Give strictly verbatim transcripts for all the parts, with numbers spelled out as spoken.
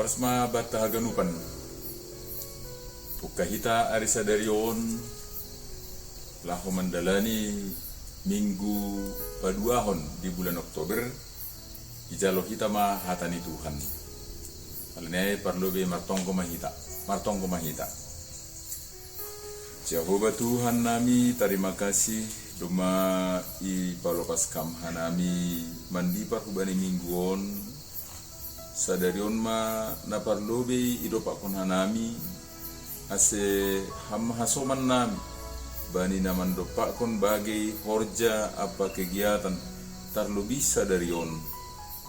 Pas ma banta haganupan. Pungka hita ari sadari on, laho mandalani minggu paduahon di bulan Oktober, ijalo hita ma hata ni Tuhan. Alani ai parlobei martonggo ma hita, martonggo ma hita. Jahowa Tuhan nami, tarima kasih, domma ipalopas Kam hanami mandipar hubani minggu on. Sadari on ma na parlobei idompakkon hanami, ase Ham ma hasoman nami, bani na mandompakkon bagei horja ampa kegiatan, tarlobei sadari on.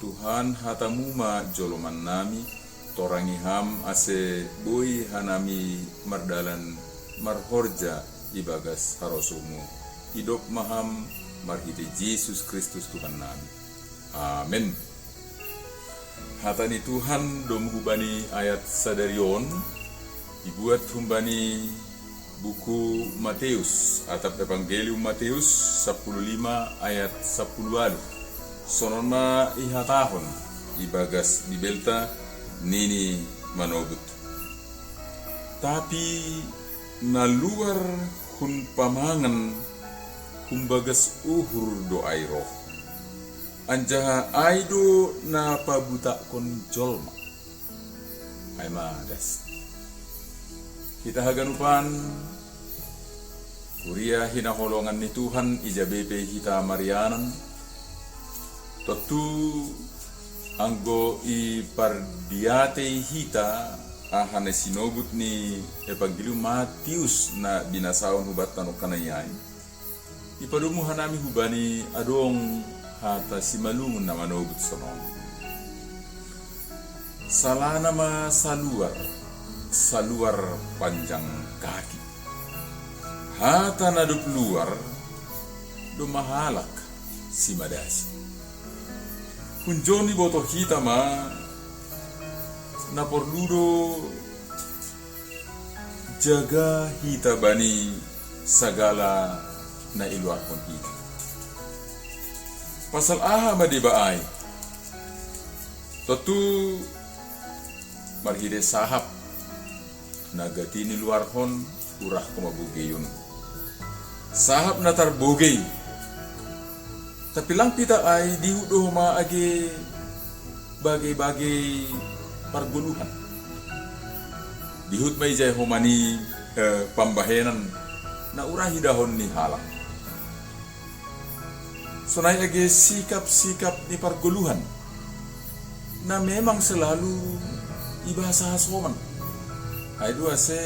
Tuhan, hata-Mu ma joloman nami, torangi Ham ase boi hanami mardalan marhorja ibagas harosuh-Mu. Idop ma Ham marhitei Jesus Kristus Tuhan nami. Amen. Hata ni Tuhan domu hubani ayat sadari on, ibuat humbani buku Mateus, atap Evangelium Mateus, sampulu lima ayat sampulu ualu. Sonon ma ihatahon ibagas Bibelta, nini manobut: Tapi na luar hun pamangan, humbagas uhur do ai roh, anjaha ai do na pabutakkon jolma. Ai ma das. Hita haganupan, kuria hinaholongan ni Tuhan, ija be pe hita marianan, tontu anggo ipardiatei hita aha na sinobut ni Evangelium Matius na binasaon hubanta nongkanai ai, ipadomu hanami hubani adong hata simalungun na manobut sonon: Salana ma saluar, saluar panjang kaki. Hata na dob luar, domma halak simadasi. Hunjon iboto hita ma, na porlu do jaga hita bani sagala na iluarhon hita. Pasal aha ma deba ai? Tontu marhitei sahap na gati niluarhon, urah homa bogeion. Sahap na tarbogei. Tapi lang pita ai dihut do homa age bagei-bagei pargoluhan. Dihut ma ijai homa ni, eh, pambahenan na urah idahon ni halak. Sonai age sikap-sikap ni pargoluhan na memang selalu ibasa hasoman. Ai do ase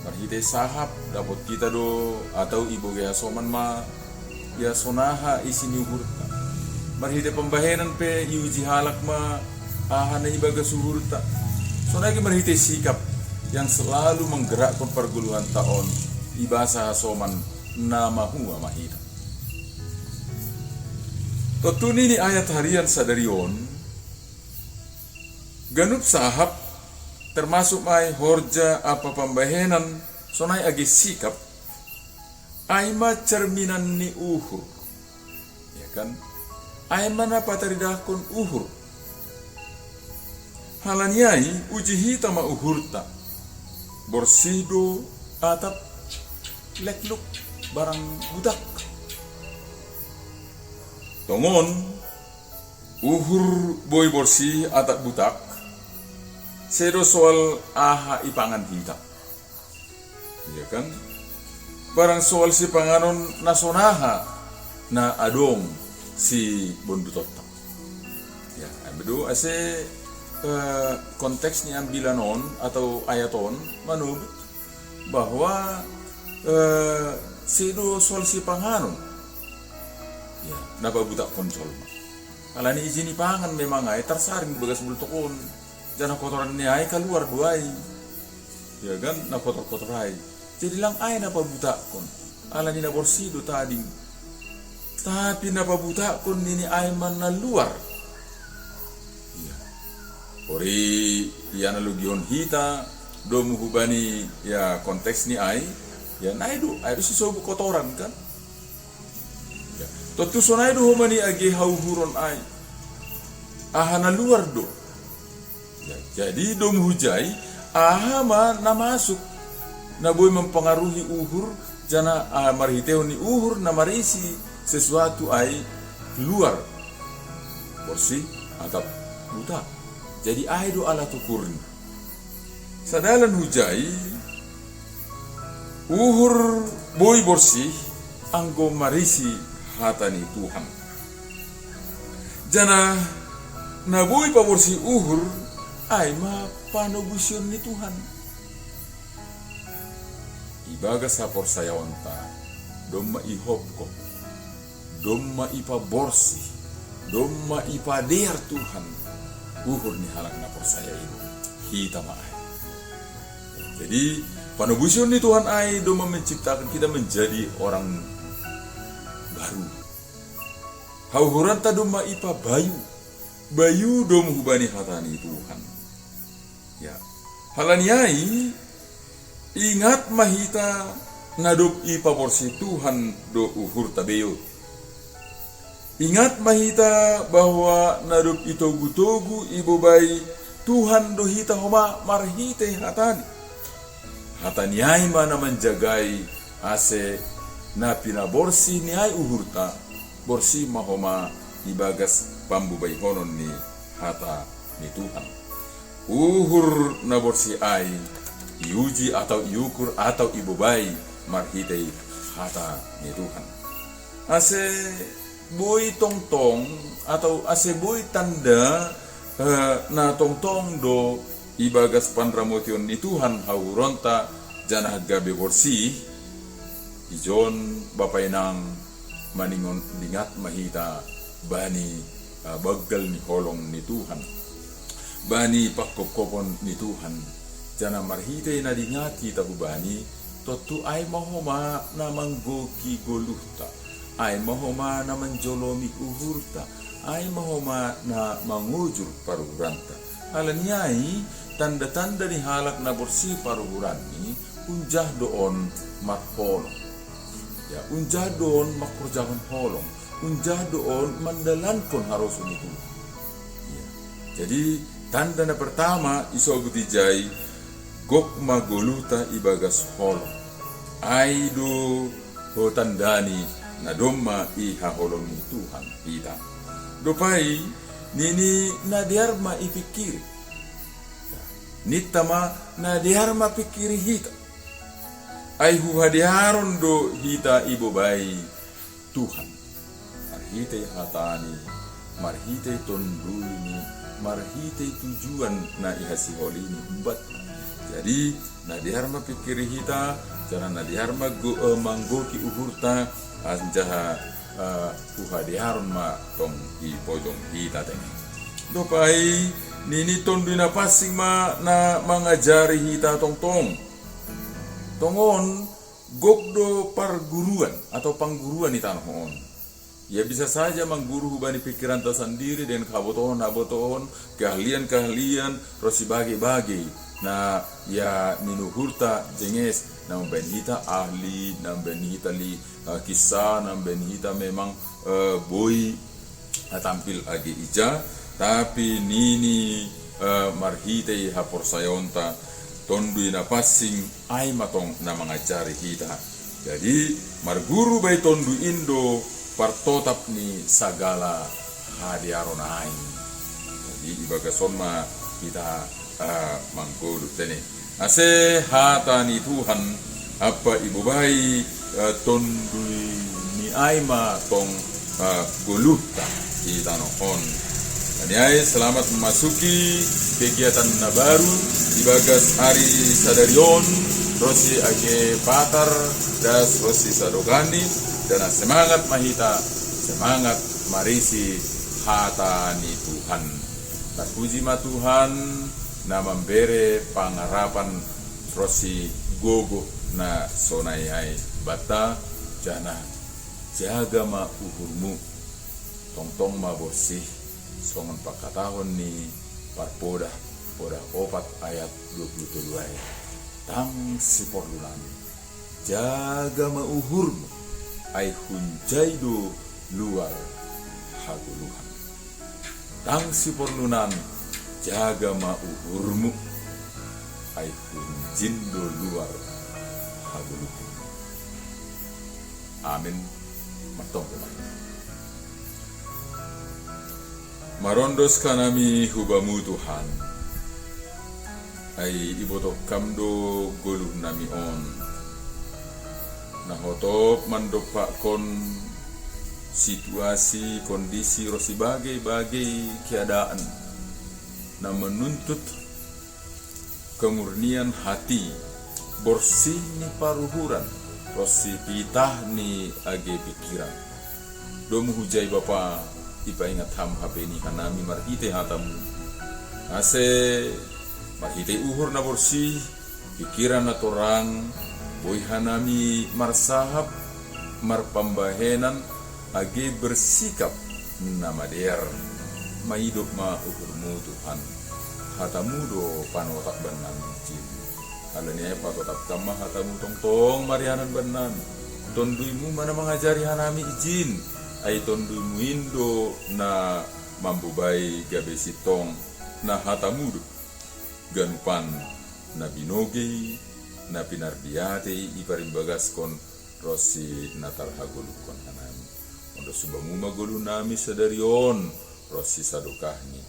marhitei sahap dapot hita do, atau ibogei hasoman ma ia sonaha isi ni uhurta. Marhitei pambahenan pe iuji halak ma aha na ibagas uhurta. Sonai age marhitei sikap yang selalu manggerakkan pargoluhanta on, ibasa hasoman na mahua ma hita. Tontu nini ayat harian sadari on, ganup sahap, termasuk ma ai horja ampa pambahenan, sonai age sikap, ai ma cerminan ni uhur. Ya kan? Ai ma na pataridahkon uhur. Halani ai uji hita ma uhurta. Borsih do atap lekluk barang butak? Tongon, uhur boi borsih atap butak, sedo soal aha ipangan hita. Ya kan? Barang soal sipanganon na sonaha na adong sibondutonta. Ya, ai ma do ase, eh, konteks ni ambilan on atau ayat on manobut bahwa, eh, sedo soal sipanganon, ya, na pabutakkon jolma. Alani ijin ipangan memang ai tarsaring bagas bultok on. Jana kotoran ni ai kaluar do ai. Ya kan, na kotor-kotor ai. Jadi lang ai na pabutakkon. Alani na borsih do tading. Tapi na pabutakkon nini ai ma na luar. Ya. Ori ia na logihon hita domu hubani ia konteks ni ai, ia nai do, ai do sisobu kotoran kan. Ya. Tontu sonai do homa ni age hauhuron ai. Aha na luar do. Jadi dom hujai, aha ma na masuk na boi mempengaruhi uhur, janah, ah, marhiteihon ni uhur na marisi sesuatu ai luar, borsih atap butak. Jadi ai do alat ukurna. Sadalan hujai, uhur boi borsih anggo marisi hata ni Tuhan. Janah na boi paborsih uhur ai ma panobusion ni Tuhan. Ibagas haporsayaonta, domma ihopkop, domma ipaborsih, domma ipadear Tuhan uhur ni halak na porsaya i. Hita ma ai. Jadi, panobusion ni Tuhan ai domma menciptakan kita menjadi orang baru. Hauhuranta domma ipabayu, bayu dom hubani hata ni Tuhan. Ya. Halani ai, ingat ma hita na dob ipaborsih Tuhan do uhurta beo. Ingat ma hita bahwa na dob itogu-togu ibobai Tuhan do hita homa marhitei hatani. Hatani ai ma na manjagai ase na pinaborsih ni ai uhurta, borsih ma homa ibagas pambubaihonon ni hata ni Tuhan. Uhur na borsih ai iuji atau iukur atau ibobai marhitei hata ni Tuhan. Ase boi tongtong atau ase boi tanda, eh, na tongtong do ibagas panramotion ni Tuhan hauhuronta janah gabe borsih, ijon Bapa inang maningon dingat ma hita bani, eh, banggal ni holong ni Tuhan, bani pangkopkopon ni Tuhan, janah marhitei na dingat hita hubani, tontu ai ma homa na manggoki goluhta, ai ma homa na manjolomi uhurta, ai ma homa na mangojur paruhuranta. Halani ai, tanda-tanda ni halak na borsih paruhuranni, unjah do on marholong. Ya, unjah do on mangkorjahon holong, unjah do on mandalankon harosuh ni Tuhan. Ya. Jadi, tanda na pertama isobut ijai, gok ma goluhta ibagas holong. Ai do ho tandani na domma ihaholongi ni Tuhan hita. Dob ai, nini na dear ma ipingkiri. Ninta ma na dear ma pingkiri hita. Ai huhadearon do hita ibobai Tuhan. Marhitei hatani, marhitei tonduyni, marhitei tujuan na ihasiholini umbatna. Jadi, na dear ma pingkiri hita, janah na dear ma go-, eh, manggoki uhurta, anjaha, eh, huhadearon ma tong ipojom hita tene. Dob ai, nini Tonduy Napansing ma na mangajari hita tongtong. Tongon, gok do parguruan atau pangguruan i tanoh on. Ia bisa saja mangguru hubani pingkiranta sandiri dengan habotohon-habotohon, keahlian-keahlian, ronsi bagei-bagei. Na ia ninuhurta jenges, na mambahen hita ahli, na mambahen hita li, eh, kissa, na mambahen hita memang, eh, boi, eh, tampil age ija, tapi nini, eh, marhitei haporsayaonta, Tonduy Napansing ai ma tong na mangajari hita. Jadi, marguru bai Tonduy in do partotap ni sagala hadearon ai. Jadi, ibagas on ma hita, ah, manggoluh tene. Ase hata ni Tuhan, ampa ibobai, eh, Tonduy ni ai ma tong, eh, goluhta i tanoh on. Halani ai selamat memasuki kegiatan na baru ibagas ari sadari on, ronsi age patar das ronsi sadokahni, janah semangat ma hita, semangat marisi hata ni Tuhan. Tarpuji ma Tuhan, na mambere pangarapan ronsi gogoh na sonai ai banta, janah jaga ma uhurmu, tongtong ma borsih, songon pangkatahon ni Parpodah, podah opat ayat dua puluh tolu ai. Ndang siporlunan. Jaga ma uhurmu, ai hunjai do luar hagoluhan. Ndang siporlunan, Jaga ma uhurmu, ai hunjin do luar hagoluhmu. Amen. Martonggo ma hita. Marondos hanami hu Bamu, Tuhan, ai iboto Kam do goluh nami on, na hotop mandompakkon situasi, kondisi ronsi bagei-bagei keadaan na manuntut kemurnian hati, borsih ni paruhuran, ronsi pitah ni age pikiran. Domu hujai Bapa, ipaingat Ham hape ni hanami marhitei hata-Mu, ase marhitei uhur na borsih, pikiran na torang, boi hanami marsahap, marpambahenan, age bersikap na madear. Maidop ma uhurmu, Tuhan. Hata-Mu do panotap bannami, ijin. Alani ai patotap Kam ma hata-Mu tongtong marianan bannami. TonduyMu ma na mangajari hanami, ijin. Ai TonduyMu in do na mambobai gabe sintong, na hata-Mu do ganupan na binogei, na pinardiatei iparimbagaskon ronsi na tarhagoluhkon hanami. Ondos hu Bamu ma goluh nami sadari on ronsi sadokahni.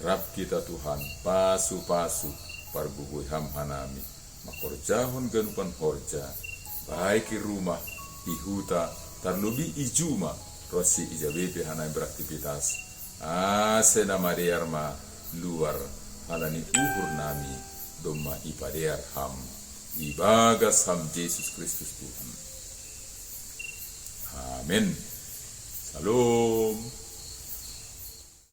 Rap hita, Tuhan, pasu-pasu, pargogoi Ham hanami, mangkorjahon ganupan horja, baik i rumah, i huta, tarlobi i juma, ronsi ija be pe hanami beraktivitas, ase na madear ma luar, halani uhur nami domma ipadear Ham. Ibagas Ham Jesus Kristus Tuhan. Amen. Shalom.